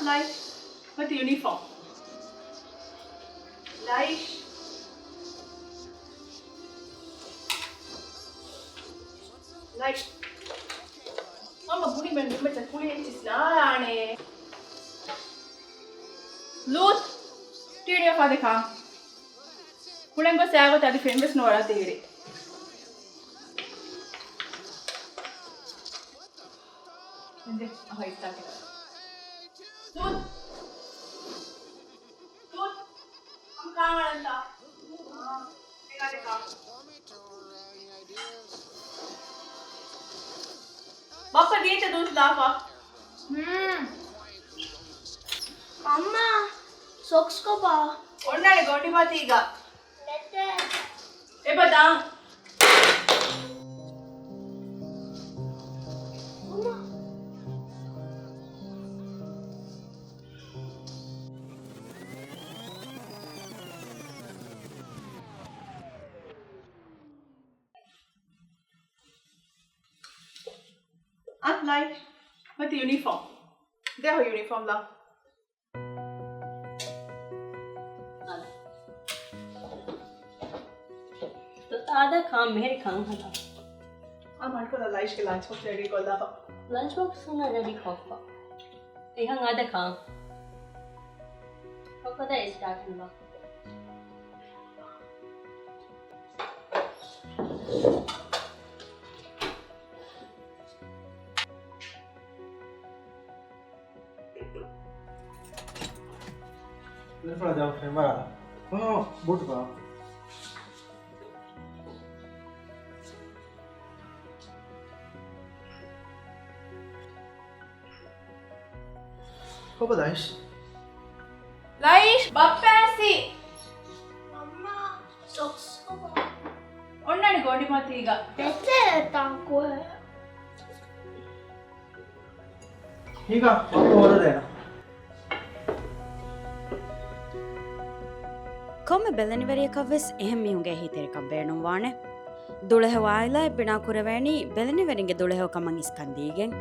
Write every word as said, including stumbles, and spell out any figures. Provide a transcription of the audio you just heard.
ލައިޝް، މަތި ޔުނީފޯމް. ލައިޝް. ލައިޝް. މަންމަ ބުނި މެން މައްޗަށް ކުޅި އެއްޗިސް ނާލާނެ. ލޫތް، ޓީވީ އޮފް އާދޭ ކާން. ކުޅެން ގޮސް އާގޮތަށް އަދި ފެން ވެސް ނުވަރާ ތިހިރީ. އެނދެ، އަހަ އިސްތާކެ. ލޫތް. ލޫތް. އަން ކާން އަޅަންތާ؟ އާ، އެގާދެ ކާން. ބައްޕަ ދީތަ ދޫތިލާފަ. ހުން. މަންމާ، ސޮކްސް ކޮބާ؟ އޮންނާނެ ގޮނޑިމަތީގަ. ނެތޭ. އެބަ ދާން. މަންމާ. އަން ލައި، މަތި ޔުނީފޯމް. ދެހު ޔުނީފޯމް ލާ. އާދަ ކާން މިހިރި ކަން ހަދާ. އާ މަޑުކޮށްލާ ލައިޝްގެ ލަންޗް ބޮކްސް ރެޑީ ކޮށްލާފަ. ލަންޗް ބޮކްސް ހުންނަ ރެޑީ ކޮށްފަ. އެހަން އާދަ ކާން. ކޮކޮދަ އެސްޓާކިން ބަ. ލިފުޅަށް ދާ ފެންވަރާ. ހުން، ބޫޓު ބާ. ކޮބާ ލައިޝް؟ ލައިޝް، ބައްޕަ އައިސް. މަންމާ، ސޮކްސް ކޮބާ؟ އޮންނާނެ ގޮނޑިމަތީގަ. ދެތޭ ތާކުއެ. ހީގަ މަންމަ ހޯދަދޭނަ. ކޮންމެ ބެލެނިވެރިޔަކަށްވެސް އެހެން މީހުންގެ އެހީތެރިކަން ބޭނުންވާނެ. ދުޅަހެޔޮ އާއިލާއެއް ބިނާކުރެވޭނީ ބެލެނިވެރިންގެ ދުޅަހެޔޮ ކަމަށް އިސްކަން ދީގެން.